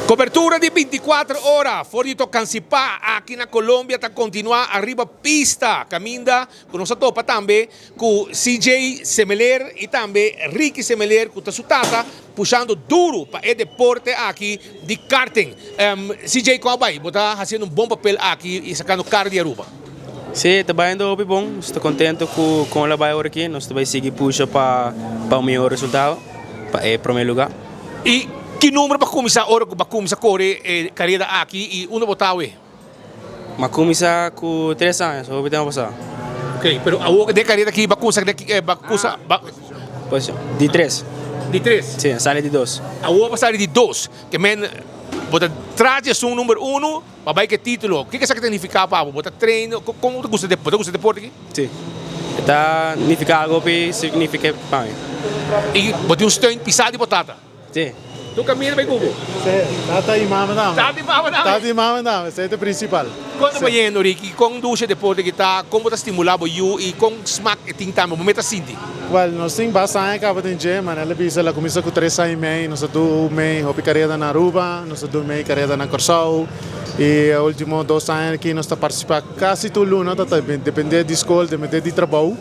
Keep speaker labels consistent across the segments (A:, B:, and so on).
A: Cobertura di 24 ora for di Tocancipá aki na Colombia ta continua ariba pista caminda cu nos a topa tambe cu CJ Semeler y tambe Ricky Semeler cu ta su tata pushando duro pa e deporte aki di karting. CJ con a bay? Bo ta haciendo un bon papel aki y sacando cara di Aruba.
B: Si, ta bayendo hopi bon. Nos ta contento cu con el a bay ora aki. Nos ta bay sigui pusha pa pa un mihor resultado pa e prome lugar.
A: Y ki number bo a cuminsa ora cu bo a cuminsa core e careda aki y unda bo ta awe?
B: Mi a cuminsa cu tres aña, so hopi tempo pasa.
A: Ok, pero awor den careda aki bo a cuminsa den ki, bo a cuminsa, bo.
B: Posicion, di tres.
A: Di tres?
B: Si, a sali di dos.
A: Awor bo a sali di dos, ke men bo ta tras di esun number uno pa bai ke titulo. Kiko esaki ta nifica pa bo? Bo ta train, con bo ta gusta, bo ta gusta deporte aki?
B: Si, e ta nifica algo hopi significa pa mi.
A: Y bo tin un steun pisa di bo tata?
B: Si.
A: Tu camina bay cu bo?
C: Si, tata y mama tambe.
A: Tata y mama tambe?
C: Tata y mama tambe, esey ta e principal.
A: Con ta bayendo Ricky? Con dushi e deporte ki ta? Con bo ta stimula bo yu y con smak e tin tambe? Bo meta sinti?
C: Well, nos tin basta aña caba den dje, manera el a bisa el a cuminsa cu tres aña y mei, nos a du mei hopi careda na Aruba, nos a du mei careda na Corsou y e ultimo dos aña aki nos ta participa casi tur luna, ta depende di scol, depende di trabou,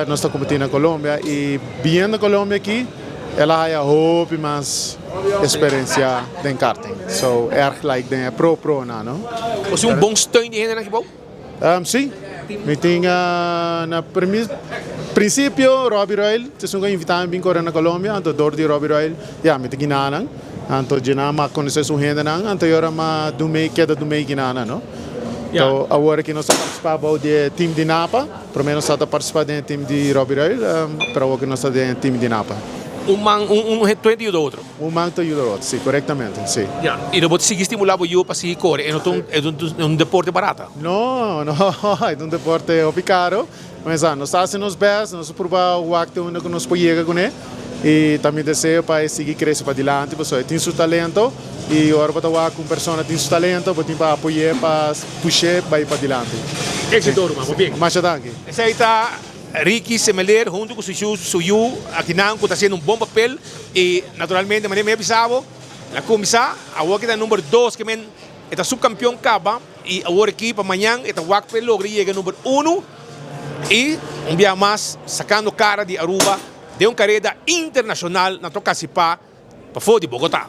C: nos ta competi na Colombia y biniendo Colombia aki el a haya hopi mas experiencia den karting, so erg like den e pro pro nan no.
A: Bo tin un bon steun di hendenan aki bou?
C: Si, mi tin na principio Robbie Royal, ta esun ku a invita mi bin kore na Colombia, anto dor di Robbie Royal ya mi ta gina nan, anto dje-nan mi a konosé su hendenan, anto e ora mi a dumei keda dumei gina nan no. Anto awor aki nos ta partisipá bou di e team di Napa, promé nos tabata partisipá den e team di Robbie Royal, pero awor aki nos ta den e team di Napa.
A: Un man, un ta yuda otro.
C: Un man ta yuda otro, si, korektamente, si.
A: Ya, i lo bo ta sigui stimulá bo yu pa sigui kore? E no ta un deporte barata?
C: No, no, e ta un deporte hopi karo. Mesa, nos ta hasi nos bèst, nos ta purba wak te unda ku nos por yega kuné. I ta mi deseo pa e sigui krese padilanti, pasobra e tin su talento i ora bo ta wak ku un persona tin su talento, bo tin pa apoy'é pa push'é bai padilanti.
A: Éksito, ruman. Bo bien.
C: Masha danki.
A: Esei ta Ricky Semeler hunto ku su yu akinan ku ta hasiendo un bon papel i naturalmente manera mi a bisa bo, el a kuminsá awor ki ta number dos ke men e ta supkampion kaba i awor aki pa mañan e ta wak pa e logra yega number uno i un biaha mas sakando kara di Aruba den un kareda internashonal na Tocancipá pafó di Bogotá.